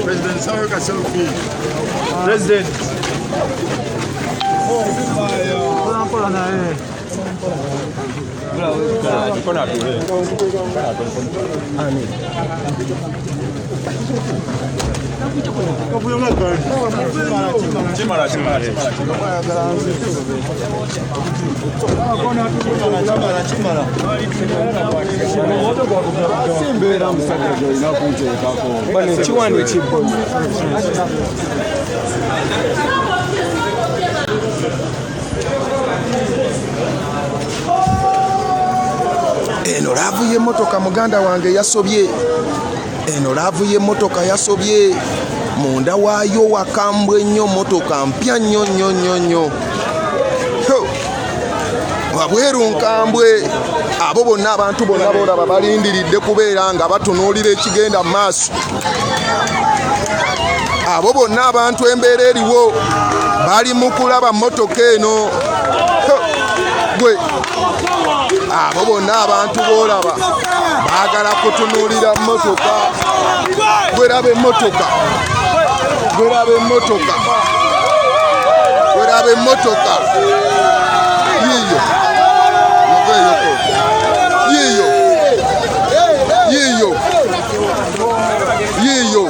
President, sorry, selfie. President. Simbeera musajja gyolina kunteekako bano ekiwanda ekibbo. Eno laavu y'emmotoka, muganda wange, yasobye. Eno laavu y'emmotoka yasobye. Munda waayo wakambwe nnyo. Motoka mpya nnyo nnyo nnyo nnyo. Ho! Wabweru nkambwe. Abo bonna, abantu bonna bolaba balindiridde kubeera nga batunuulira ekigenda mu maaso. Abo bonna abantu, embeera eriwo, bali mu kulaba motoka eno. Ho! Gwe, abo bonna abantu boolaba baagala kutunuulira motoka. Gweraba emmotoka, gweraba emmotoka, gweraba emmotoka. Yiiyo, muveeyoko. Yiiyo, yiiyo, yiiyo.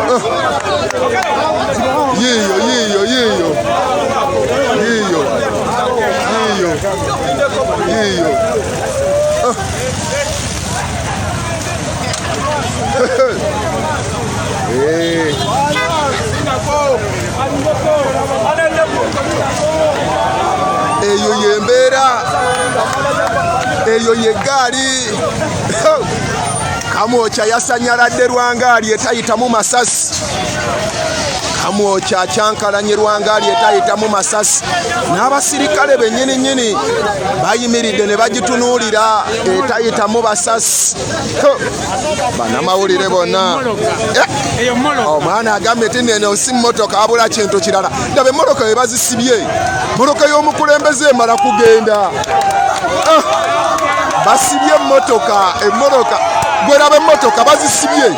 Ah. Yiiyo, yiiyo, yiiyo, yiiyo, yiiyo, yiiyo. Ah. Eh. Eyo yembeera, eyo yegaali. Kamwokya yasanyaladde lwangaali etayitamu masasi. Kamwokya akyankalanye lwangaali etayitamu masasi, n'abasirikale bennyini nnyini bayimiridde ne bagitunuulira etayitamu basasi. Bannamawulire bonna. Eh, omwana agambye ti neno si mmotoka wabula kintu kirala. Ndaba emmotoka we bazisibye, mmotoka y'omukulembeze emala kugenda. Ah, basibye emmotoka, emmotoka. Gweraba emmotoka bazisibye,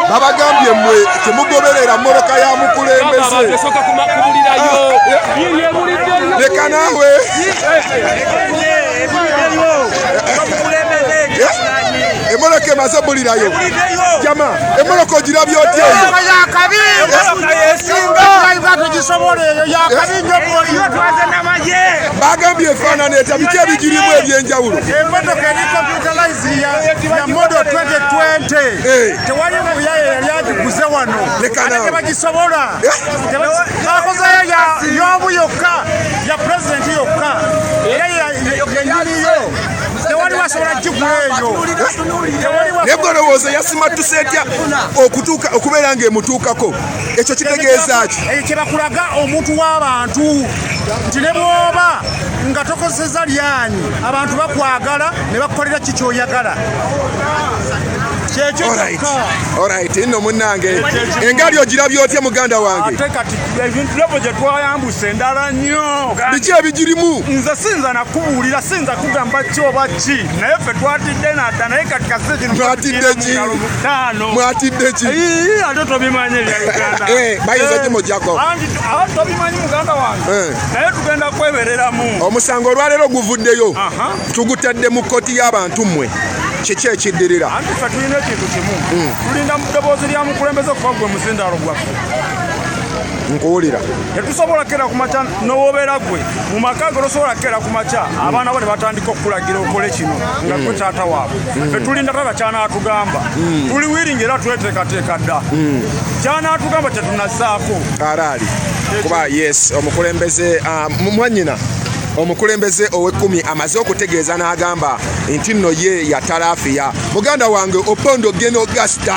babagambye mmwe temugoberera mmotoka ya mukulembeze. Leka naawe. Emmotoka emaze bulirayo. Jama, emmotoka ogirabye otya eyo? Yakabi tugisobola, eyo yakabi nnyo, yo twaze n'amagye. Bagambye efaanana etya? Biki ebigirimu ebyenjawulo? Emotoka eri computerized ya model 2020. Tewali muyaye yali agiguze wano. Leka Ate naawe. tebagisobola. Bakozeyo y'omu yokka, ya pulezidenti yokka, era yenyiniyo. Tewali wasobola gigula eyo. Tewali. Naye gwe olowooza yasimattuse etya okutuuka okubeera ng'emutuukako? Ekyo kitegeeza ki? Ekyo kyebakulaga omuntu w'abantu nti ne bw'oba nga tokozeseza lyanyi, abantu bakwagala ne bakukolera ki kyoyagala. Kyekyo kyokka. Alright nno, munnange, engali ogirabye otya, muganda wange? Ate kati ebintu level gye twayambuse endala nnyo. Biki ebigirimu? Nze sinza nakubuulira, sinza kugamba ki oba ki, naye ffe twatidde nadda, naye kati kasise kino. Mwatidde ki? Taano. Mwatidde ki? Ii, ate tobimanyi ebya Uganda. Eh, bayinza okimuggyako. Anti ate tobimanyi, muganda wange. Naye tugenda kwebereramu. Omusango olwaleero guvuddeyo. Tugutadde mu kkooti y'abantu. Mmwe kiki ekiddirira? Anti ffe tulina ekintu kimu, tulinda mu ddoboozi lya mukulembeze, kuba gwe muzindaalo gwaffe. Nkuwulira. Tetusobola kera ku makya nowobeera gwe mu maka ge, tosobola kera ku makya abaana bo ne batandika okukulagira okole kino nga gwe taata waabwe. Ffe tulinda taata kyanaatugamba. Tuli willing era tweteekateeka dda. Kyanaatugamba kyetunasaako. Araali kuba yes, omukulembeze, ah, mwannyina omukulembeze ow'ekkumi amaze okutegeeza n'agamba nti nno ye yatalaafiya. Muganda wange Opondo Geno Gasta,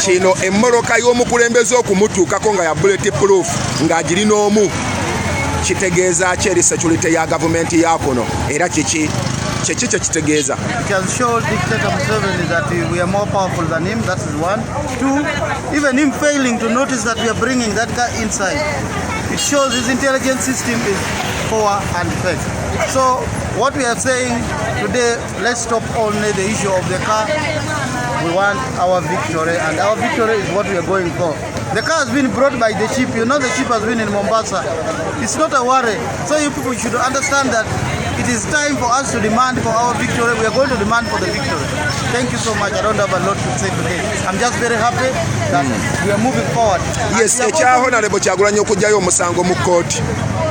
kino emmoloka y'omukulembeze okumutuukako nga ya bullet proof ng'agirina omu, kitegeeza ki eri security ya gavumenti ya kuno? Era kiki kiki kye kitegeeza? It has showed dictator Museveni that we are more powerful than him. That is one. Two, even him failing to notice that we are bringing that car inside, it shows his intelligence system is poor and fake. So what we are saying, Today, let's stop only the issue of the car. We want our victory, and our victory is what we are going for. The car has been brought by the ship. You know the ship has been in Mombasa. It's not a worry. So you people should understand that it is time for us to demand for our victory. We are going to demand for the victory. Thank you so much. I don't have a lot to say today. I'm just very happy that we are moving forward. And Yes. we are Ekya also- Honorable Kyagulanyi okugyayo omusango mu kkooti.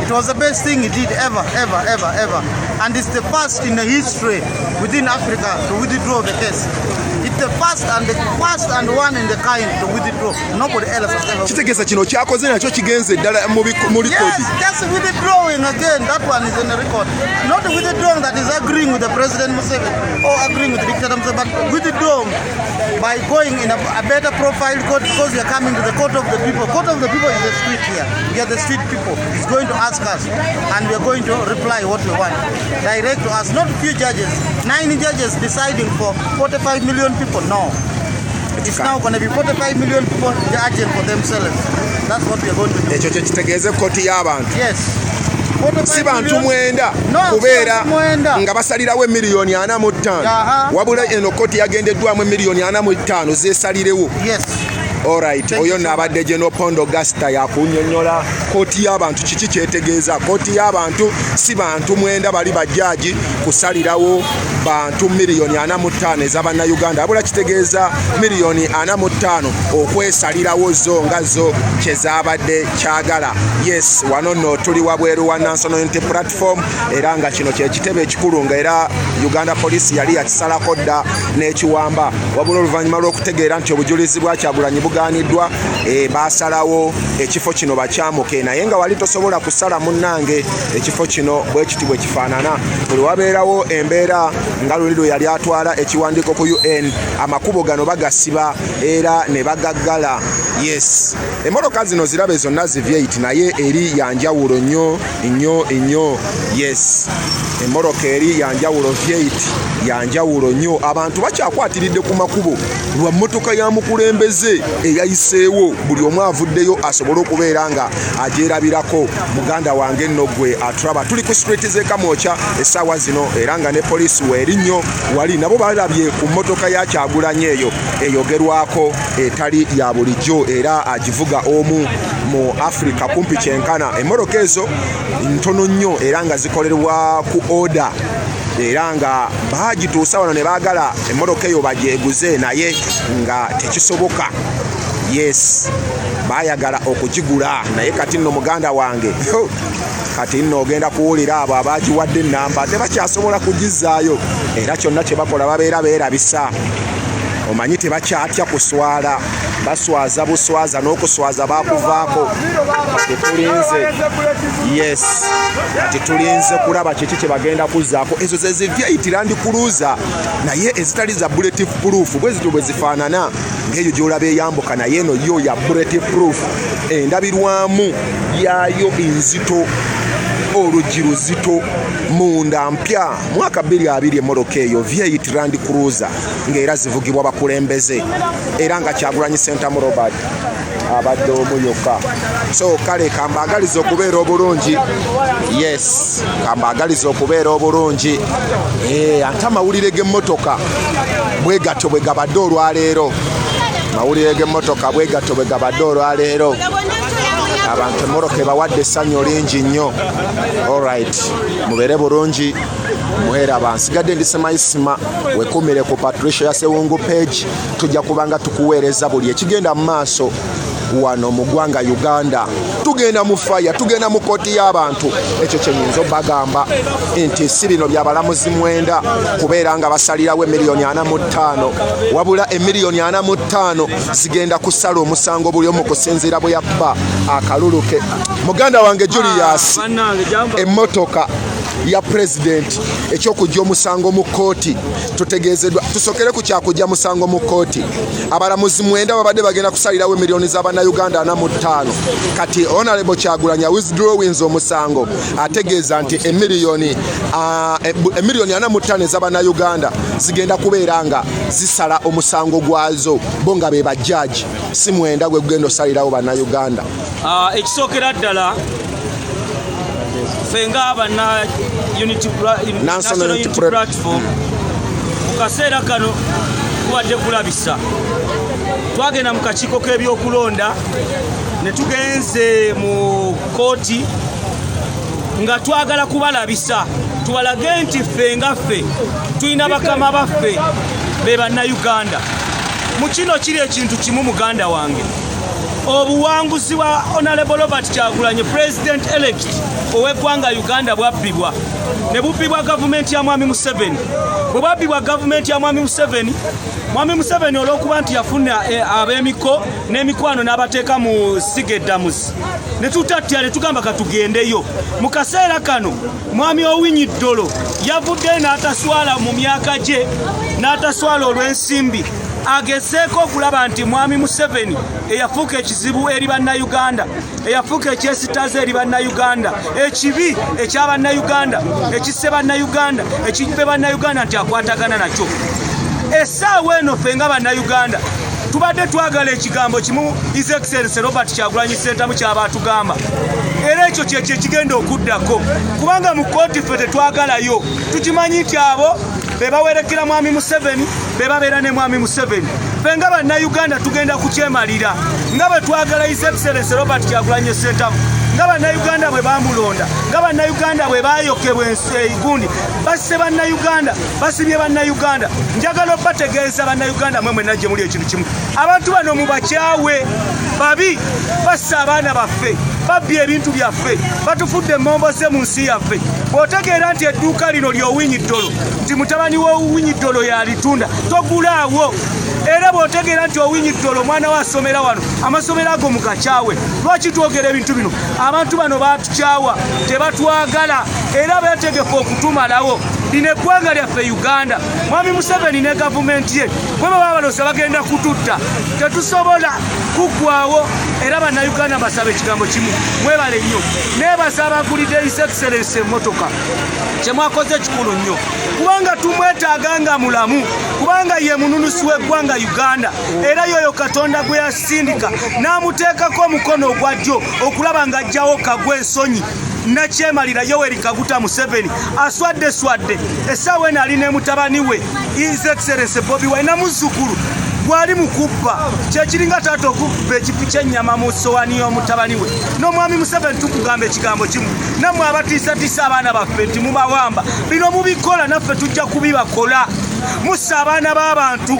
It was the best thing he did ever, ever, ever, ever. And it's the first in the history within Africa to withdraw the case. It's the first and the first and one in the kind to withdraw. Nobody else has ever. Kitegeeza kino kyakoze nakyo kigenze ddala mu Yes, likodi. just withdrawing again. That one is in the record. Not withdrawing that is agreeing with the President Museveni or agreeing with dictator Museveni, but withdrawing by going in a better profile court, because we are coming to the court of the people. Court of the people is the street here. We are the street people. It's going to ask us, and we are going to reply what we want. Direct to us, not few judges. 9 judges deciding for 45 million people. No. It's now going to be 45 million people judging for themselves. That's what we are going to do. Ekyo kyekitegeeza ekkooti y'abantu. Yes. Si bantu 90 No, kubeera si bantu 90. nga basalirawo emiliyoni 45, wabula eno kkooti yagendeddwamu emiliyoni 45 zeesalirewo. Yes. Alright. Thank Oyo you so nno abadde General Pondo Gasta yakunyonyola kooti y'abantu kiki kyetegeeza. Kooti y'abantu si bantu 90 bali bajjaaji kusalirawo bantu miliyoni 45 ez'abannayuganda, wabula kitegeeza miliyoni 45 okwesalirawo zo nga zo kyezabadde kyagala. Yes, wano nno tuli wabweru wa National Unity Platform, era nga kino kyekitebe ekikulu, nga era Uganda Police yali yakisalako dda n'ekiwamba, wabula oluvannyuma lw'okutegeera nti obujulizi bwa Kyagulanyi bugaaniddwa, basalawo ekifo kino bakyamuke. Naye nga wali tosobola kusala munnange, ekifo kino bwe kiti bwe kifaanana. Buli wabeerawo embeera nga luli lwe yali atwala ekiwandiiko ku UN, amakubo gano bagasiba era ne bagaggala. Yes, emmotoka zino zirabe zonna zi V8, naye eri yanjawulo nnyo nnyo nnyo. Yes, emmotoka eri yanjawulo, V8 yanjawulo nnyo. Abantu bakyakwatiridde ku makubo lwa mmotoka ya mukulembeze eyayiseewo. Buli omu avuddeyo asobole okubeera nga agyerabirako. Muganda wange nno gwe atulaba, tuli ku street z'e Kamwokya essaawa zino, era nga ne poliisi weeri nnyo wali, nabo balabye ku mmotoka ya Kyagulanyi eyo eyogerwako etali ya bulijjo, era agivuga omu mu Africa kumpi kyenkana. Emmotoka ezo ntono nnyo era nga zikolerwa ku order, era nga bagituusa wano ne baagala emmotoka eyo bagyeguze, naye nga tekisoboka. Yes, bayagala okugigula, naye kati nno muganda wange, kati nno ogenda kuwulira abo abagiwadde enamba tebakyasobola kugizaayo, era kyonna kye bakola babeera beerabisa. Omanyi tebakyatya kuswala, baswaza buswaza n'okuswaza bakuvaako. Tetulinze, yes, kati tulinze kulaba kiki kye bagenda kuzzaako. Ezo ze zi V8 Land Cruiser, naye ezitali za bullet proof, bwe zityo bwe zifaanana ng'eyo gy'olaba eyambuka, naye eno yo ya bullet proof. Endabirwamu yaayo nzito, oluggi luzito, munda mpya, mwaka 2020. Emmotoka eyo V8 Land Cruiser, ng'era zivugibwa bakulembeze, era nga Kyagulanyi Ssentamu Robert abadde omu yokka. So kale kambaagaliza okubeera obulungi. Yes, kambaagaliza okubeera obulungi. Ate amawulire g'emmotoka bwe gatyo bwe gabadde olwaleero. Amawulire g'emmotoka bwe gatyo bwe gabadde olwaleero. Abantu emmotoka ebawadde essanyu lingi nnyo. Alright, mubeere bulungi, mweraba. Nsigadde ndi Semayisima. Wekumire ku Patricia Sewungu page, tujja kubanga tukuweereza buli ekigenda mu maaso wano mu ggwanga Uganda. Tugenda mu faya, tugenda mu kooti y'abantu. Ekyo kyenyinza obagamba nti si bino byabalamuzi 90 kubeera nga basalirawo emiliyoni 45, wabula emiliyoni 45 zigenda kusala omusango buli omu kusinziira bwe yakuba akalulu ke. Muganda wange Julius, emmotoka ya pulezidenti, ekyokujja omusango mu kkooti tutegeezeddwa. Tusokere ku kyakujja musango mu kkooti. Abalamuzi 90 babadde bagenda kusalirawo emiliyoni z'abannayuganda 45. Kati Honorable Kyagulanyi withdrawings omusango, ategeeza nti emiliyoni 45 ez'abannayuganda zigenda kubeera nga zisala omusango gwazo bo nga be bajjaaji, si 90 gwe gugenda osalirawo bannayuganda. Ekisookera ddala, Ffe nga banna National Unity Platform mu kaseera kano kubadde kulabisa. Twagenda mu kakiiko k'ebyokulonda ne tugenze mu kkooti nga twagala kubalabisa, tubalage nti ffe nga ffe tulina bakama baffe be Bannayuganda. Mu kino kiri ekintu kimu, muganda wange, obuwanguzi bwa Honorable Robert Kyagulanyi, President elect ow'eggwanga Uganda, bwabbibwa ne bubbibwa gavumenti ya Mwami Museveni. Bwe bwabbibwa gavumenti ya Mwami Museveni, Mwami Museveni olw'okuba nti yafuna ab'emiko n'emikwano n'abateeka mu ssiga eddamuzi, ne tutatya ne tugamba katugendeyo. Mu kaseera kano Mwami Owiny Dollo yavuddeyo n'ataswala mu myaka gye, n'ataswala olw'ensimbi, agezeeko okulaba nti Mwami Museveni eyafuuka ekizibu eri Bannayuganda, eyafuuka ekyesitaza eri Bannayuganda, ekibi ekya Bannayuganda, ekisse Bannayuganda, ekibbe Bannayuganda, nti akwatagana nakyo. Essaawa eno ffe nga Bannayuganda tubadde twagala ekigambo kimu, His Excellence Robert Kyagulanyi Ssentamu kyaba atugamba, era ekyo kyekyo ekigenda okuddako, kubanga mu kkooti ffe tetwagalayo. Tukimanyi nti abo be bawerekera Mwami Museveni, be babeera ne Mwami Museveni. Ffe nga Bannayuganda tugenda kukyemalira nga bwe twagala His Excellence Robert Kyagulanyi Ssentamu, nga Bannayuganda bwe bamulonda, nga Bannayuganda bwe bayokebwa egundi. Basse Bannayuganda, basibye Bannayuganda. Njagala obategeeza Bannayuganda mwe mwenna gye muli ekintu kimu: abantu bano mubakyawe, babi, basse abaana baffe, babbye ebintu byaffe, batufudde emmomboze mu nsi yaffe. Bw'otegeera nti edduuka lino ly'Owiny Dollo, nti mutabani w'Owiny Dollo yalitunda, togulaawo. Era bw'otegeera nti Owiny Dollo omwana we asomera wano, amasomero ago mugakyawe. Lwaki twogera ebintu bino? Abantu bano batukyawa, tebatwagala, era beetegefu okutumalawo. Lino eggwanga lyaffe Uganda, Mwami Museveni ne gavumenti ye bwe baba baloosa bagenda kututta, tetusobola kuggwawo. Era Bannayuganda mbasaba ekigambo kimu, mwebale nnyo. Neebaza abagulidde His Excellence emmotoka. Kyemwakoze ekikulu nnyo, kubanga tumwetaaga nga mulamu, kubanga ye mununusi w'eggwanga Uganda, era yoyo Katonda gwe yasindika n'amuteekako omukono ogwa ddyo okulaba ng'ajjawo kagwa ensonyi nakyemalira Yoweri Kaguta Museveni. Aswadde swadde. Essaawa eno ali ne mutabani we His Excellence Bobi Wine namuzzukulu gwali mukubba. Kyekiringa taata okubba ekifi ky'ennyama mu sowaani y'omutabani we. N'omwami Museveni tukugamba ekigambo kimu: nammwe abatiisatiisa abaana baffe nti mubawamba, bino mubikola, naffe tujja kubibakola. Mussa abaana b'abantu,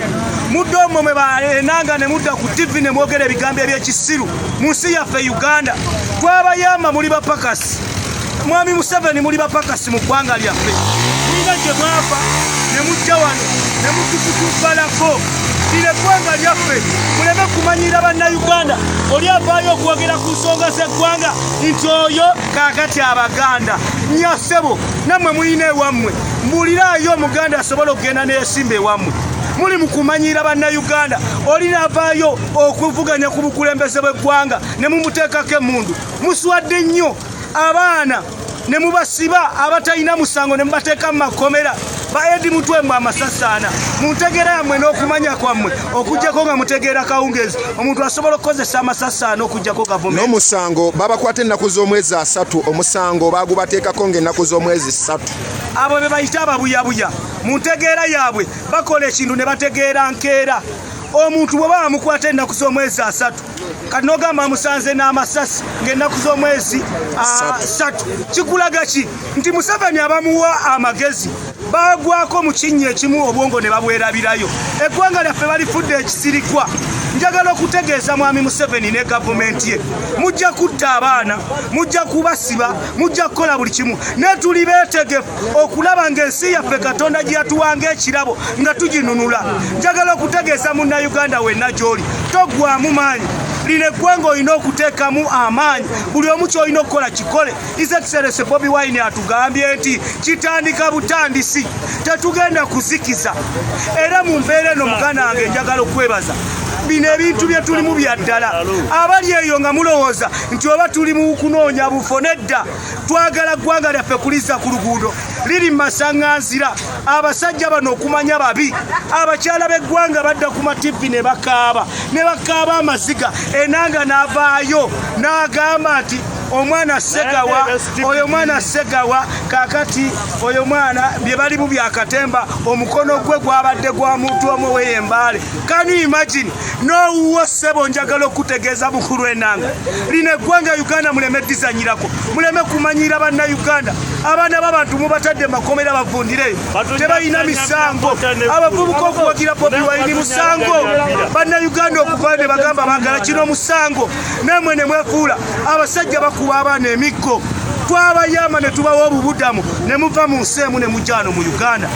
mudde omwo mwe baenanga ne mudda ku TV ne mwogera ebigambo ebyekisiru mu nsi yaffe Uganda. Twabayamba, muli bapakasi. Mwami Museveni, muli bapakasi mu ggwanga lyaffe. Mulina gye mwava ne mujja wano ne mutukutubalako. Lino eggwanga lyaffe, muleme kumanyira Bannayuganda. Oli avaayo okwogera ku nsonga z'eggwanga nti oyo kaakati Abaganda nyasebo, nammwe mulina ewammwe. Mbuuliraayo Omuganda asobola okugenda neyesimba ewammwe. Muli mu kumanyira Bannayuganda. Oli naavaayo okuvuganya ku bukulembeze bw'eggwanga ne mumuteekako emmundu. Muswadde nnyo. Abaana ne mubasiba abatalina musango ne mubateeka mu makomera. Ba Eddie Mutwe mmwe amasasaana mu ntegeera yammwe n'okumanya kwammwe, okuggyako nga mutegeera kawungeezi, omuntu asobola okukozesa amasasaana okuggyako gavumenti? N'omusango babakwata ennaku z'omwezi 3, omusango bagubateekako ng'ennaku z'omwezi 3. Abo be bayita ababuyabuya. Mu ntegeera yaabwe bakola ekintu ne bategeera nkeera. Omuntu bwe baba bamukwata ennaku z'omwezi 3, kati n'ogamba amusanze n'amasasi ng'ennaku z'omwezi 3, kikulaga ki? Nti Museveni abamuwa amagezi bagwako mu kinnya ekimu, obwongo ne babwerabirayo. Eggwanga lyaffe balifudde ekisirikwa. Njagala okutegeeza Mwami Museveni ne gavumenti ye, mujja kutta abaana, mujja kubasiba, mujja kukola buli kimu, naye tuli beetegefu okulaba ng'ensi yaffe Katonda gye yatuwanga ekirabo nga tuginunula. Njagala okutegeeza Munnayuganda wenna gy'oli, toggwamu maanyi. Lino eggwanga olina okuteekamu amaanyi. Buli omu ky'olina okukola kikole. His Excellence Bobi Wine atugambye nti kitandika butandisi, tetugenda kuzikiza. Era mu mbeera eno, muganda wange, njagala okwebaza. Bino ebintu bye tulimu bya ddala. Abali eyo nga mulowooza nti oba tuli mu kunoonya bufo, nedda. Twagala ggwanga lyaffe kulizza ku luguudo liri mu masaŋŋanzira. Abasajja bano okumanya babi, abakyala b'eggwanga badda ku mativi ne bakaaba, ne bakaaba amaziga. Enanga n'avaayo n'agamba nti Omwana Segawa, oyo mwana Segawa kakati oyo mwana bye bali mu byakatemba, omukono gwe gwabadde gwa muntu omu weyembaale. Can you imagine? N'owuwo ssebo, njagala okutegeeza mukulu enanga lino eggwanga Uganda muleme dizanyirako, muleme kumanyira bannayuganda. Abaana b'abantu mubatadde makomera bavundireyo, tebalina misango. Abavubuka okuwagira Bobi Wine musango, bannayuganda okuva ne bagamba baagala kino musango, namwe ne mwefuula abasajja bakuba abaana emiggo. Twabayamba ne tubawa obubudamu ne muva mu nsi emu ne mujja wano mu Uganda.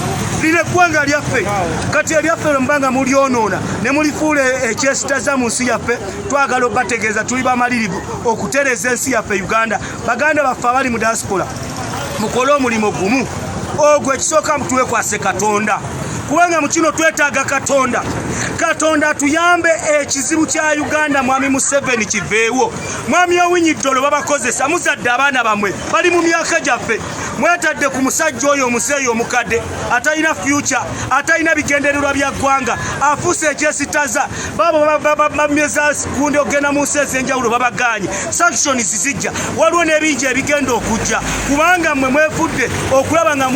Lino eggwanga lyaffe, kati eryaffe lwe nga mulyonoona ne mulifuula ekyesitaza mu nsi yaffe. Twagala obategeeza tuli bamalirivu okutereeza ensi yaffe Uganda. Baganda baffe abali mu diaspora, mukole omulimu gumu ogwo, ekisooka mutuwekwase Katonda, kubanga mu kino twetaaga Katonda. Katonda atuyambe ekizibu kya Uganda, mwami Museveni, kiveewo. Mwami Owiny Dollo, babakozesa, muzadde abaana bammwe bali mu myaka gyaffe, mwetadde ku musajja oyo omuzeeyi omukadde atalina future, atalina bigendererwa bya ggwanga, afuuse ekyesitaza. Babo bamyeza gundi okugenda mu nsi ez'enjawulo babaganye, sanctions zijja, waliwo n'ebingi ebigenda okujja, kubanga mmwe mwefudde okulaba nga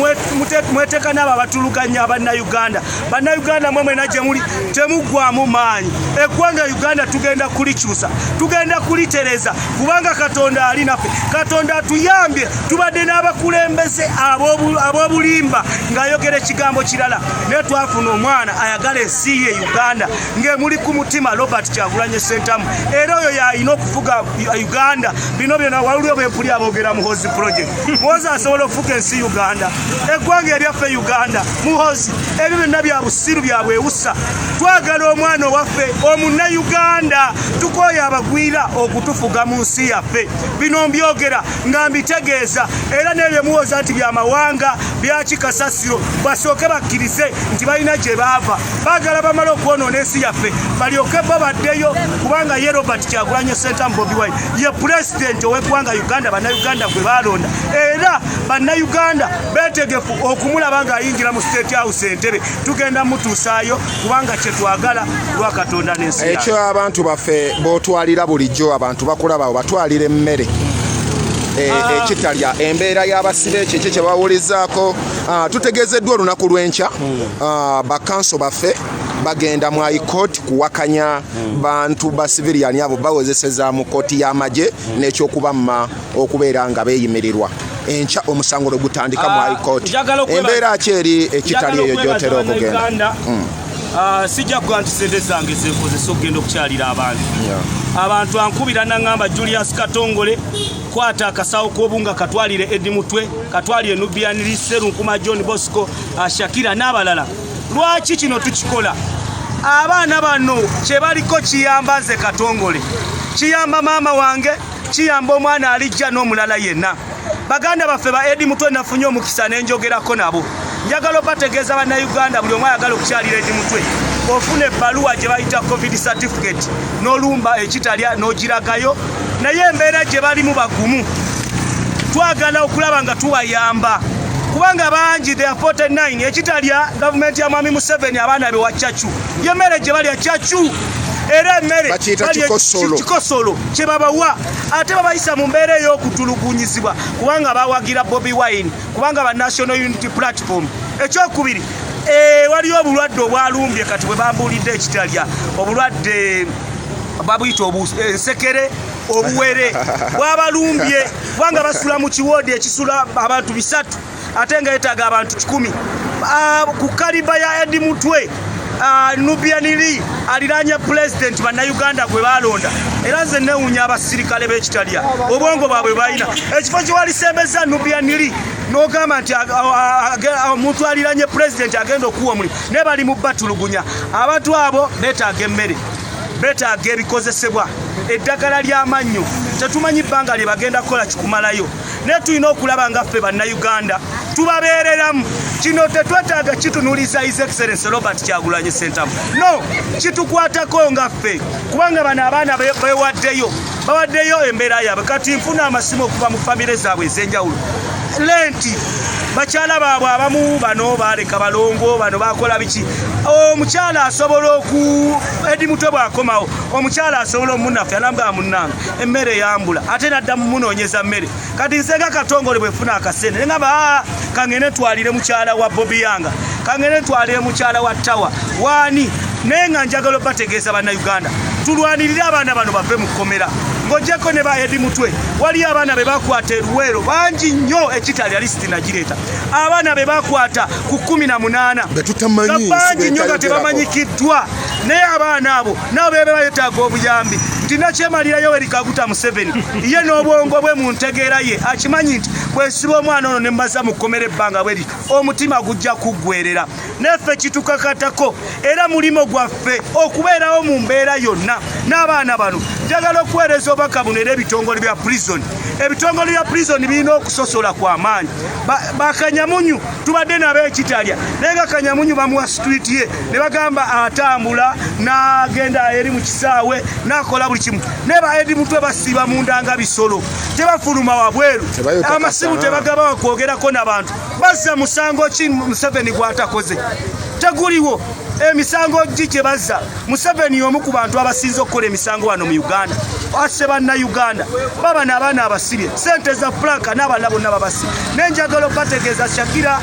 mweteeka n'abo abatuluganya abannayuganda. Bannayuganda mwe mwena gye muli, temuggwamu maanyi. Eggwanga Uganda tugenda kulikyusa, tugenda kulitereza, kubanga Katonda ali naffe. Katonda atuyambye. Tubadde n'abakulembeze ab'obulimba ng'ayogera ekigambo kirala, naye twafuna omwana ayagala ensi ye Uganda ng'emuli ku mutima, Robert Kyagulanyi Sentamu, era oyo yalina okufuga Uganda. Bino byona waliwo bempuli aboogera Muhozi project. Muhozi asobola okufuga ensi Uganda, eggwanga eryaffe Uganda? Muhozi, ebyo byonna bya busiru, bya bwewusa. Twagala omwana owaffe omunnayuganda, tukooye abagwira okutufuga mu nsi yaffe. Bino mbyogera nga mbitegeeza, era n'ebyo muwoza nti byamawanga byakikasasiro, basooke bakkirize nti balina gye baava. Baagala bamale okwonoona ensi yaffe balyoke bo baddeyo, kubanga ye Robert Kyagulanyi Sentamu Bobi Wine ye pulezidenti ow'eggwanga Uganda, bannayuganda gwe balonda, era bannayuganda beetegefu okumulaba ng'ayingira mu State House Entebe. Tugenda mutuusaayo, kubanga kyetwagala lwa Katonda n'ensi. Ekyo abantu baffe b'otwalira bulijjo, abantu bakulaba, obatwalira emmere ekitalya embeera y'abasibe, ekyo ekyo kye bawulizaako. Tutegeezeddwa olunaku lw'enkya bakanso baffe bagenda mu High Court kuwakanya bantu ba civilian abo bawozeseza mu kooti y'amagye n'ekyokubamma okubeera nga beeyimirirwa. Enkya omusango lwe gutandika mu High Court. Embeera ki eri ekitali eyo gyotera okugenda? Sijja kuga nti sente zange zenkozesa okugenda okukyalira abantu. Abantu ankubira naŋŋamba, "Julius Katongole, kwata akasawo k'obunga katwalire Edi Mutwe, katwalire Nubian Serunkuma, John Bosco, Shakira n'abalala." Lwaki kino tukikola? Abaana bano kye baliko kiyamba nze Katongole, kiyamba maama wange, kiyamba omwana alijja n'omulala yenna. Baganda baffe ba Edi Mutwe nafunye omukisa nenjogerako nabo. Njagala obategeeza bannayuganda, buli omu ayagala okukyalira Edi Mutwe, ofuna ebbaluwa gye bayita COVID certificate n'olumba ekitalya n'ogiragayo. Naye embeera gye balimu bagumu, twagala okulaba nga tubayamba, kubanga bangi, they are 49 ekitalya. Gavumenti ya mwami Museveni abaana bewa cacu, yemmere gye balya cacu, era emmere kikosolo kye babawa, ate babayisa mu mbeera ey'okutulugunyizibwa kubanga bawagira Bobi Wine, kubanga ba National Unity Platform. Ekyokubiri, waliyo obulwadde obwalumbye kati bwe bambuulidde ekitalya, obulwadde babuyita ensekere, obuwere bwabalumbye, kubanga basula mu kiwoodi ekisula abantu 3 ate nga yetaaga abantu 100. Ku kaliba ya Edi Mutwe, Nubian Li aliranye pulezidenti bannayuganda gwe balonda. Era nze newuunya abasirikale b'ekitalya, obwongo bwabwe balina ekifo kyewalisembeza Nubian Li n'ogamba nti omuntu aliranye pulezidenti agenda okuwa omulimu, naye bali mu batulugunya. Abantu abo beetaaga emmere, beetaaga ebikozesebwa, eddagala ly'amannyo. Tetumanyi bbanga lye bagenda kukola kikumalayo, naye tulina okulaba nga ffe bannayuganda tubabeereramu. Kino tetwetaaga kitunuliza His Excellence Robert Kyagulanyi Sentamu, no kitukwatako nga ffe, kubanga bano abaana bewaddeyo. Bawaddeyo embeera yaabwe. Kati nfuna amasimu okuva mu famire zaabwe ez'enjawulo. Lenti bakyala baabwe abamu bano baleka balongo, bano bakola biki. Omukyala asobola oku Eddie Mutwe bw'akomawo, omukyala asobola omunaffe anamugamba munnange emmere yambula, ate nadda mumunoonyeza mmere. Kati nze nga Katongole bwefuna akasente ne ngamba kangende ntwalire mukyala wa Bobi Yanga, kangende ntwalire mukyala wa Tawa waani. Naye nga njagala obategeeza Bannayuganda, tulwanirire abaana bano bave mu kkomera. Ng'oggyeko ne ba Eddie Mutwe, waliyo abaana be bakwata e Luweero bangi nnyo, ekitali alisiti nagireeta. Abaana be bakwata ku 18 Be tutamanyi, nga bangi nnyo nga beetayogerako. tebamanyikiddwa, naye abaana abo nabo bebe beetaaga obuyambi. Nti nakyemalira Yoweri Kaguta Museveni ye n'obwongo bwe mu ntegeera ye akimanyi nti bwesiba omwana ono ne mbaza mu kkomera ebbanga bwe liti, omutima gujja kuggwerera. Naffe kitukakatako era mulimo gwaffe okubeerawo mu mbeera yonna n'abaana bano. Njagala okuweereza obubaka buno era ebitongole bya prison. Ebitongole bya prison birina okusosola kwa maanyi. Bakanyamunyu tubadde nabo ekitalya, naye nga Kanyamunyu bamuwa street ye ne bagamba atambula n'agenda eri mu kisaawe n'akola buli kimu. Naye ba Eddie Mutwe basiiba munda nga bisolo, tebafuluma wabweru, Tebayota amasimu kasana. tebagaba wakwogerako n'abantu. Bazza musango ki Museveni gw'atakoze? Teguliwo. Emisango gi gye bazza? Museveni y'omu ku bantu abasinze okukola emisango wano mu Uganda. Asse Bannayuganda, baba n'abaana abasibye, ssente za Frank n'abalala bonna babasibye. Naye njagala okubategeeza Shakira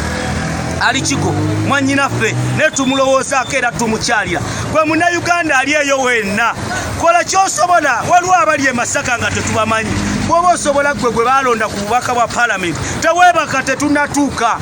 Alikiko mwannyinaffe, naye tumulowoozaako era tumukyalira. Gwe Munnayuganda ali eyo wenna, kola ky'osobola. Waliwo abali e Masaka nga tetubamanyi. Bw'oba osobola ggwe gwe baalonda ku bubaka bwa Paalamenti, teweebaka, tetunnatuuka.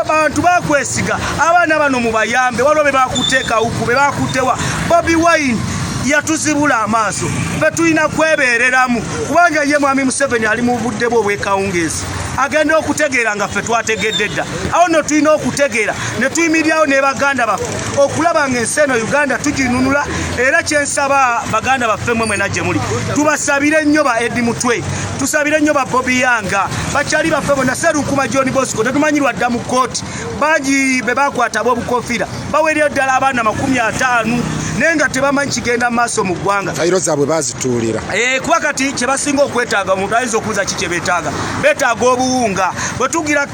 Abantu bakwesiga, abaana bano mubayambe. Waliwo be bakuteeka huku, be bakutewa. Bobi Wine yatuzibula amaaso, ffe tulina kwebeereramu, kubanga ye Mwami Museveni ali mu budde bwe obw'ekawungeezi, agenda okutegeera nga ffe twategedde dda. Awo nno tulina okutegeera ne tuyimirirawo ne baganda baffe okulaba ng'ensi eno Uganda tuginunula. Era kyensaba baganda baffe mmwe mwena gye muli, tubasabire nnyo ba Eddie Mutwe, tusabire nnyo ba Bobi Yanga, bakyali baffe bonna, Serunkuma John Bosco tetumanyi lwadda mu kkooti, bangi be bakwata ab'obukofiira bawerera ddala abaana 50, naye nga tebamanyi kigenda mu maaso mu ggwanga. Fayiro zaabwe bazituulira. Kuba kati kye basinga okwetaaga, omuntu ayinza okubuuza ki kye beetaaga. Beetaaga obuwunga. Bwe tugira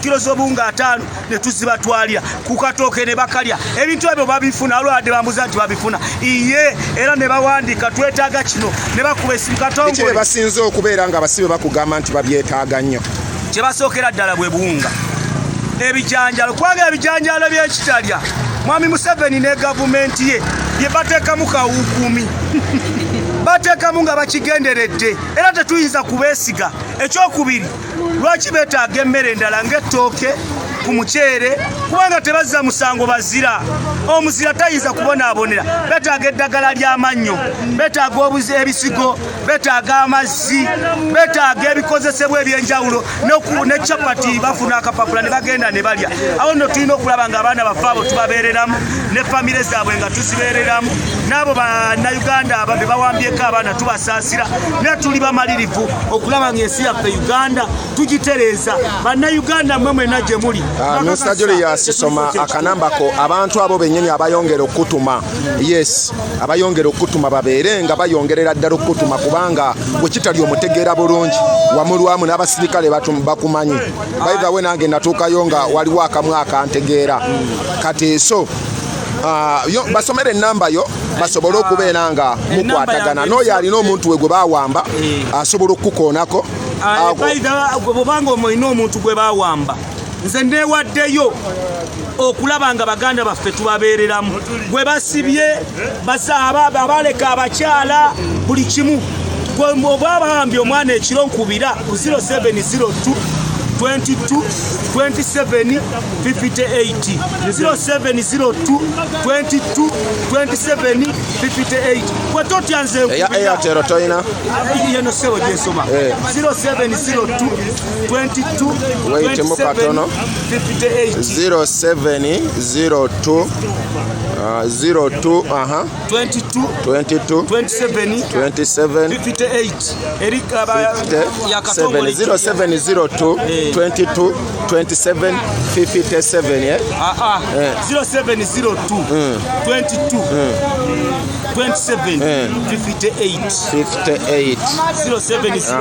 kilo z'obuwunga 5 ne tuzibatwalira ku katooke ne bakalya. Ebintu ebyo babifuna, waliwo abadde bambuuza nti babifuna. Iye, era ne bawandiika twetaaga kino, ne bakuba esimu Katongole. Biki bye basinze okubeera nga abasibe bakugamba nti babyetaaga nnyo? Kye basookera ddala bwe buwunga, ebijanjaalo, kubanga ebijanjaalo by'ekitalya Mwami Museveni ne gavumenti ye bye bateekamu kawukuumi, bateekamu nga bakigenderedde, era tetuyinza kubeesiga. Ekyokubiri, lwaki beetaaga emmere endala ng'ettooke ku muceere? Kubanga tebazza musango bazira, omuzira tayinza kubonaabonera. Beetaaga eddagala ly'amannyo, beetaaga ebisigo, beetaaga amazzi, beetaaga ebikozesebwa ebyenjawulo, ne chapati bafuna akapapula ne bagenda ne balya. Awo nno tulina okulaba nga abaana baffe abo tubabeereramu, ne famire zaabwe nga tuzibeereramu, n'abo Bannayuganda be bawambyeko abaana tubasaasira, naye tuli bamalirivu okulaba ng'ensi yaffe Uganda tugitereeza. Bannayuganda mmwe mwenna gye muli. Mr. Julius, soma akanambako abantu abo bennyini abayongera okutuma. Yes, abayongera okutuma babeere nga bayongerera ddala okutuma, kubanga bwe kitali omutegeera bulungi wamulwamu n'abasirikale bakumanyi. By the way, nange natuukayo nga waliwo akamu akantegeera. Kati so basomere ennamba yo basobole okubeera nga mukwatagana. N'oyo alina omuntu we gwe bawamba asobola okukukoonako. Bw'obanga olina omuntu gwe bawamba, nze neewaddeyo okulaba nga baganda baffe tubabeereramu. Gwe basibye, abaleka abakyala, buli kimu. Gwe oba bawambye omwana ekiro, nkubira ku 0702 22 27 58, 0702 22 27 58. Gwe totya, nze Eya nkubira. Airtel toyina? Yeno ssebo gyensoma. 0702 22 Wait, mu katono. 58. 0702 02 aha. 22 22 27 27 58 eri yakatongole. 0702 22 27 57, eh? 0702 22. 27 58 58 0702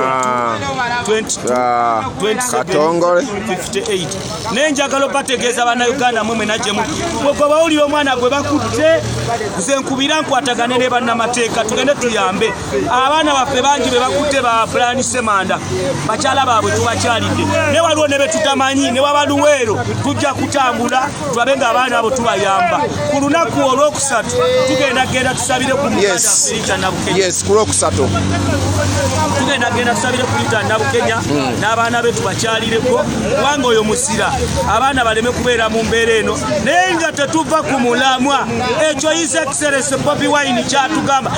22 27 Katongole. 58. Naye njagala obategeeza bannayuganda mwe mwena gye muli, gwe bawulira omwana gwe bakutte, nze nkubira nkwatagane ne bannamateeka tugende tuyambe abaana baffe bangi be bakutte ba Brian Semanda, bakyala baabwe tubakyalidde, naye waliwo ne be tutamanyi ne waba Luweero, tujja kutambula tulabe ng'abaana abo tubayamba. Ku lunaku olwokusatu tugenda genda tusabire ku muganda Rita Nabukenya. Yes, ku lwokusatu tugenda genda tusabire ku Rita Nabukenya n'abaana be tubakyalireko, kubanga oyo musira abaana baleme kubeera mu mbeera eno, naye nga tetuva ku mulamwa. Ekyo His Excellency Bobi Wine kyatugamba,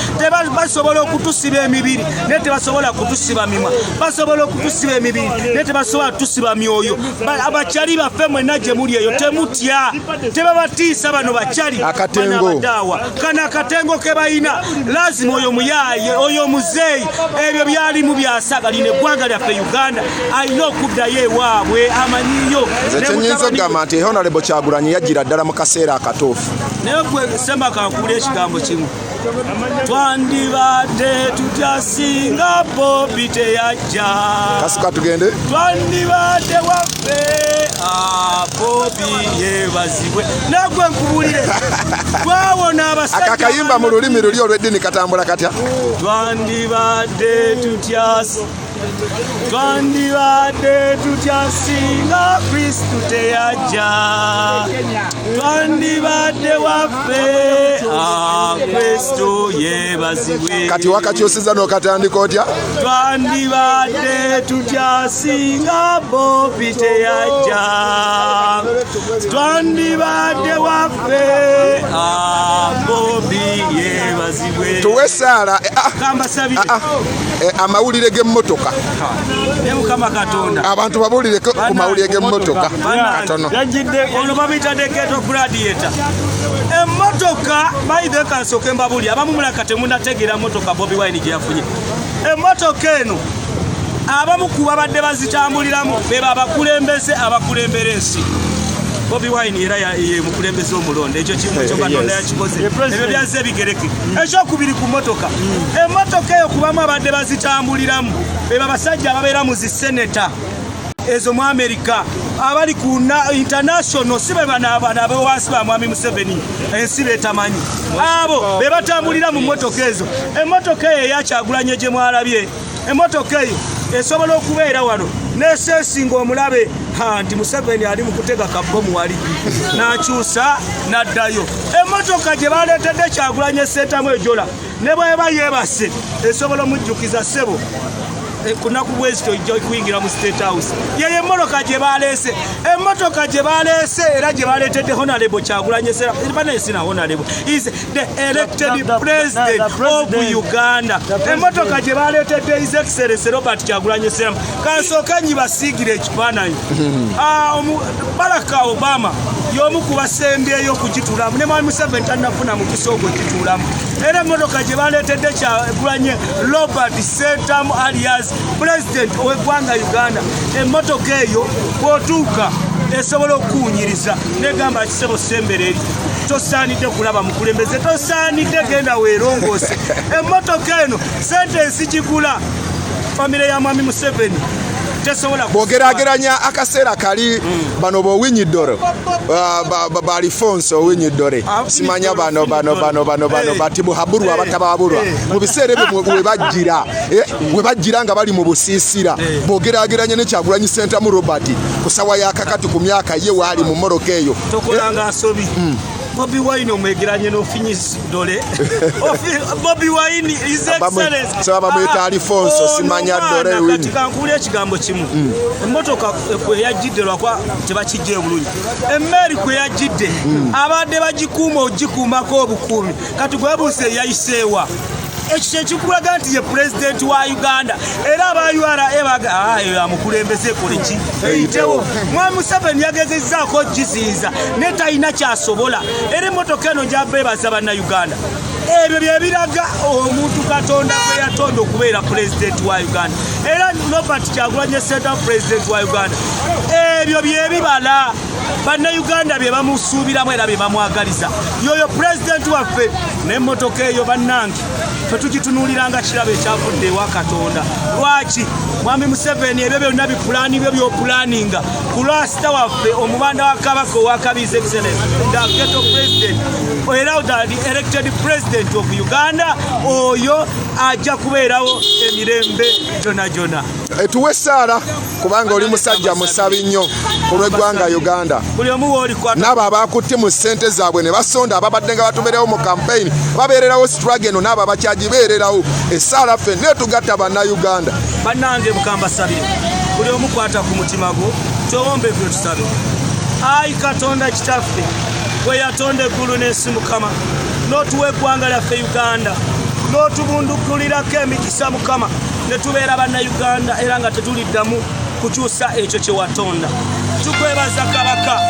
basobola okutusiba emibiri naye tebasobola kutusiba mimwa, basobola okutusiba emibiri naye tebasobola kutusiba myoyo. Abakyali baffe mwenna gye muli eyo temutya, tebabatiisa bano bakyali Akatengo. Bano abadaawa. Kano akatengo ke balina lazima oyo muyaaye oyo muzeeyi ebyo byalimu byasaga lino eggwanga lyaffe Uganda alina okuddayo ewaabwe amanyiyo. Nze Ne kyenyinza mutabani we. okugamba nti Honorable Kyagulanyi yajjira ddala mu kaseera akatuufu. Naye gwe Sema kankuwulira ekigambo kimu, twandibadde tutya singa Bobi teyajja? Kasuka tugende. Twandibadde waffe, Bobi yeebazibwe. Nagwe nkubulire, twawona abasajja Akakayimba mu lulimi luli olw'eddiini katambula katya? Twandibadde tutya, twandibadde tutya singa Kristu teyajja? Twandibadde waffe, Kristu yeebazibwe. Kati wakakyusiza n'okatandika otya? Twandibadde tutya singa Bobi teyajja? Twandibadde waffe, Bobi yeebazibwe. Tuwe essaala. Kambasabire. Amawulire g'emmotoka. Ne Mukama Katonda. Abantu babuulireko ku mawulire g'emmotoka katono. Ono babiyita the ghetto gladiator. Emmotoka bayithe kansooke mbabulire, abamu mulaka temunategeera mmotoka Bobi Wine gye yafunye. Emmotoka eno abamu ku babadde bazitambuliramu be babakulembeze abakulembera ensi. Bobi Wine era ye mukulembeze omulonde, ekyo kimu ekyo Katonda yakikoze, ebyo byazze bigereke. Ekyokubiri ku mmotoka, emmotoka eyo kubamu abadde bazitambuliramu be babasajja ababeera mu ziseneta ezo mu Amerika, abali ku international, si be bano abewansi ba Mwami Museveni ensi betamanyi, abo be batambulira mu mmotoka ezo. Emmotoka eyo eyakyagulanye gye mwalabye, emmotoka eyo esobola okubeera wano nesesinga omulabe nti Museveni ali mu kutega kabbomu wali, n'akyusa n'addayo. Emmotoka gye baleetedde Kyagulanye Ssentamu ejola ne bweba yeebase esobola omujjukiza ssebo kunaku bwezito ojja kuyingira mu State House. Yeyo emmotoka gye baleese, emmotoka gye baleese era gye baleetedde Honorable Kyagulanye Ssentamu. Banaye sina Honorable is the elected president of Uganda. Emmotoka gye baleetedde His Excellency Robert Kyagulanye Ssentamu, kansooke nyibasiigire ekifaananyi. Barack Obama y'omu ku basembyeyo okugituulamu, ne Mwami Museveni tannafuna mukisa ogwo gituulamu. Era emmotoka gye baleetedde Kyagulanye Robert Ssentamu alias President ow'eggwanga Uganda, emmotoka eyo bw'otuuka esobola okukuwunyiriza negamba kisebo sembera eri, tosaanidde kulaba mukulembeze, tosaanidde genda weerongoose. Emmotoka eno sente enzigigula famire ya Mwami Museveni tesobola Bw'ogeraageranya akaseera kali bano b'Owinyiddoro, balifonso Owinyiddore, simanya bano bano bano bano bano batibuhabulwa abatabaabulwa mu biseera ebyo we bajjira nga bali mu busiisira, bw'ogeraageranya ne Kyagulanyi Ssentamu Robert ku ssawa ya kakati ku myaka ye waali mu mmoroka eyo. Tokolanga nsobi. Bobi Wine omwegeranye n'Ofinyis Dole. Bobi Wine is excellence. So abamwita Alfonso, simanya Dole Wine. Kati kankuwulira ekigambo kimu. Emmotoka kwe yajjidde lwakwa tebakijja bulungi. Emmeeri kwe yajjidde abadde bagikuuma ogikuumako obukuumi. Kati gwebuuse yayiseewa. Ekyo kyekikulaga nti ye pulezidenti wa Uganda. Era aba URA baga, eyo amukulembeze ekole ki? Eyitewo. Mwami Museveni yagezezzaako ogiziyiza naye talina ky'asobola. Era emmotoka eno gy'ava ebaza bannayuganda. Ebyo bye biraga omuntu Katonda gwe yatonda okubeera pulezidenti wa Uganda. Era Robert Kyagulanyi Ssentamu pulezidenti wa Uganda. Ebyo bye bibala bannayuganda bye bamusuubiramu era bye bamwagaliza. Yoyo pulezidenti waffe. N'emmotoka eyo bannange ffe tugitunuulira nga kirabo ekyavudde ewa Katonda. Lwaki Mwami Museveni ebyo byonna bipulaani byo by'opulaaninga ku lwasita waffe omubanda wa Kabaka owa Kabi His Excellency the ghetto president era the elected president of Uganda, oyo ajja kubeerawo emirembe gyona gyona. Tuwe essaala kubanga oli musajja musabi nnyo ku lw'eggwanga Uganda. Buli omu w'oli kwata. N'abo abakutte mu ssente zaabwe ne basonda, ababadde nga batubeerewo mu campaign babeererawo struggle eno, n'abo abakyagibeererawo, essaala ffenna etugatta Bannayuganda. Bannange mukambasabire buli omu kwata ku mutima gwo, twewombeeke tusabe. Ayi Katonda Kitaffe, gwe yatonda eggulu n'ensi, Mukama, n'otuwa eggwanga lyaffe Uganda, n'otubundukulirako emikisa Mukama, ne tubeera Bannayuganda era nga tetuliddamu kukyusa ekyo kye watonda. Tukwebaza Kabaka,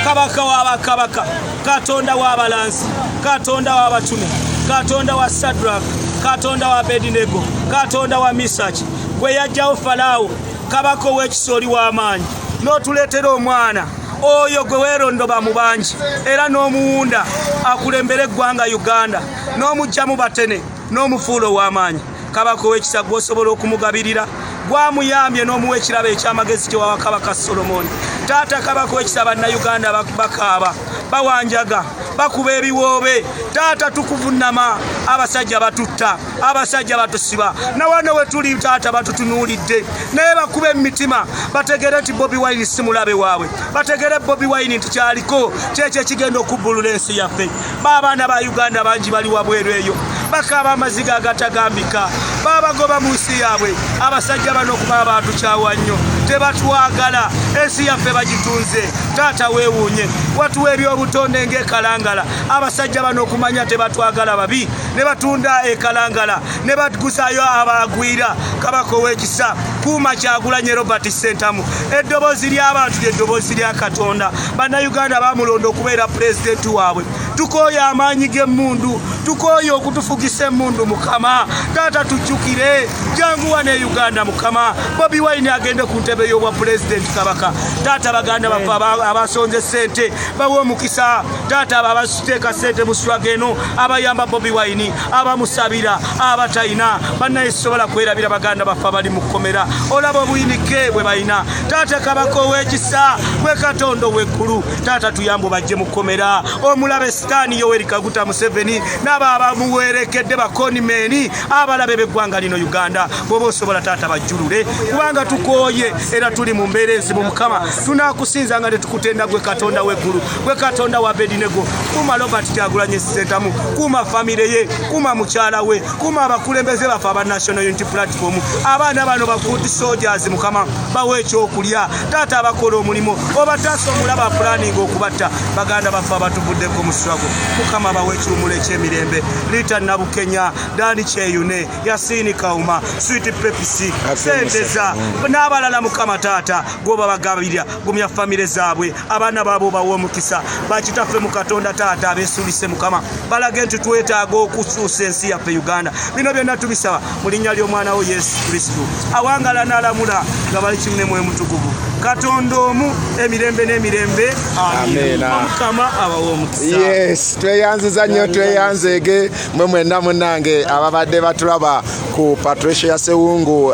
Kabaka w'abakabaka, Katonda w'abalanzi, Katonda w'abatume, Katonda wa Sadraka, Katonda wa Abedinego, Katonda wa Misaki, gwe yajjawo Falaawo, Kabaka ow'ekisa oli w'amaanyi, n'otuleetera omwana oyo gwe weerondoba mu bangi era n'omuwunda akulembere eggwanga Uganda, n'omuggyamu batene n'omufuula ow'amaanyi. Kabaka ow'ekisa gw'osobola okumugabirira, gwamuyambye n'omuwa ekirabo eky'amagezi kye wawa Kabaka Solomoni. Taata Kabaka ow'ekisa, Bannayuganda bakaaba, bawanjaga, bakuba ebiwoobe. Taata tukuvunnama, abasajja batutta, abasajja batusiba, na wano we tuli taata batutunuulidde, naye bakuba emitima bategere nti Bobi Wine si mulabe waabwe, bategere Bobi Wine nti kyaliko kyekyo ekigenda okubbulula ensi yaffe. Baabaana ba Uganda bangi bali wabweru eyo bakaaba amaziga agatagambika, babagoba mu nsi yaabwe. Abasajja bano okuba abantu kyawa nnyo, tebatwagala, ensi yaffe bagitunze. Taata weewuunye, watuwa ebyobutonde ng'ekalangala. Abasajja bano okumanya tebatwagala, babi ne batunda ekalangala ne baguzaayo abagwira. Kabaka ow'ekisa, kuuma Kyagulanyi Robert Ssentamu. Eddoboozi ly'abantu ly'eddoboozi lya Katonda. Bannayuganda bamulonda okubeera pulezidenti waabwe. Tukooye amaanyi g'emmundu, tukooye okutufugisa emmundu. Mukama taata tujjukire, janguwa ne Uganda. Mukama, Bobi Wine agende ku ntebe y'obwa pulezidenti. Kabaka taata, baganda baffe abasonze ssente bawe omukisa. Taata, abo abasiteeka ssente mu struggle eno, abayamba Bobi Wine, abamusabira, abatayina bannaye, sisobola kwerabira baganda baffe abali mu kkomera. Olaba obuyinike bwe balina. Taata Kabaka ow'ekisa, gwe Katonda ow'eggulu, taata tuyambe bajje mu kkomera omulabe Sitaani Yoweri Kaguta Museveni n'abo abamuwerekedde, bakonimeni abalabe b'eggwanga lino Uganda. Bw'oba osobola taata bajjulule, kubanga tukooye era tuli mu mbeera enzibu. Mukama, tunaakusinza nga tetukutenda, gwe Katonda w'eggulu, gwe Katonda wa Abedinego. Kuuma Robert Kyagulanyi Ssentamu, kuuma famire ye, kuuma mukyala we, kuuma abakulembeze baffe aba National Unity Platform. Abaana bano ba foot soldiers, Mukama, bawe ekyokulya. Taata, abakola omulimu obataasa omulaba apulaninga okubatta. Baganda baffe abatuvuddeko mu struggle, Mukama, bawe ekiwumulo eky'emirembe. Rita Nabukenya, Dani Kyeyune, Yasini Kauma, Sweet Pepsi, Senteza n'abalala, Mukama taata gwoba bagabirira, gumya famire zaabwe, abaana baabwe obawe omukisa. Bakitaffe mu Katonda, taata abeesulise, Mukama, balage nti twetaaga okukyusa ensi yaffe Uganda. Bino byonna tubisaba mu linnya ly'omwana wo Yesu Kristo, awangala n'alamula nga bali kimu ne Mwoyo Mutukuvu, Katonda omu emirembe n'emirembe. Amiina. Mukama abawe omukisa. Yes, tweyanziza nnyo, tweyanzeege mwe mwenna munnange ababadde batulaba ku Patricia Sewungu.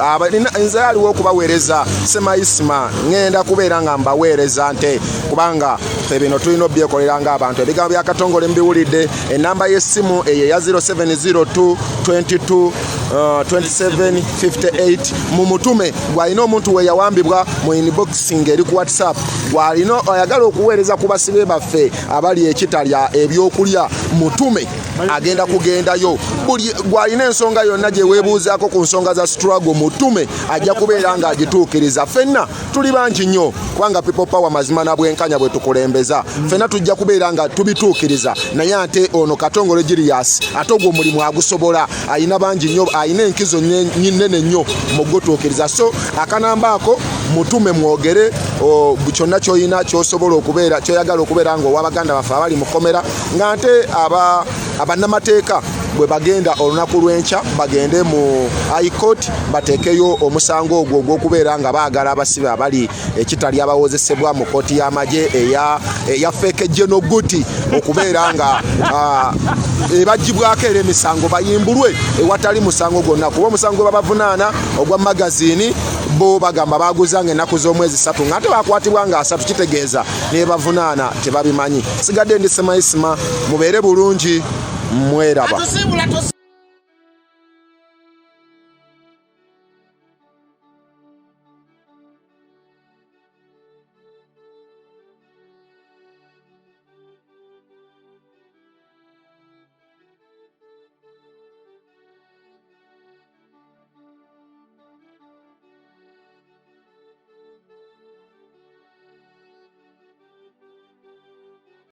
Nze aliwo okubaweereza Semaisima, ŋŋenda kubeera nga mbaweereza nte kubanga ffe bino tulina obyekolera ng'abantu. Ebigambo bya Katongole mbiwulidde. Enamba y'essimu eyo eya 0702 22 2758 mumutume gwalina omuntu we yawambibwa mu inboxing eri ku WhatsApp, gwalina ayagala okuweereza ku basibe baffe abali ekitalya ebyokulya, mutume, agenda kugendayo. Buli gwalina ensonga yonna gye weebuuzaako ku nsonga za struggle, mutume, ajja kubeera ng'agituukiriza. Ffenna tuli bangi nnyo kubanga people power, mazima na bwenkanya bwe tukulembeza. Ffenna tujja kubeera nga tubituukiriza. Naye ate ono Katongole Julius, ate ogwo omulimu agusobola, ayina bangi nnyo, ayina enkizo nnene nnyo mu gutuukiriza. So akanamba ako mutume, mwogere kyonna kyolina kyosobola okubeera kyoyagala okubeera nga owa baganda baffe abali mu kkomera, nga nte aba abannamateeka Bwe bagenda olunaku lw'enkya bagende mu High Court bateekeyo omusango ogwo ogw'okubeera nga baagala abasibe abali ekitali abawozesebwa mu kooti y'amagye eya eya fake General Guti okubeera nga ebaggyibwako era emisango bayimbulwe ewatali musango gwonna, kuba omusango gwe babavunaana ogwa magazini bo bagamba baguzanga ennaku z'omwezi 3 nga ate bakwatibwa nga 3, kitegeeza nebavunaana tebabimanyi. Sigadde ndi Semaisima, mubeere bulungi, mweraba.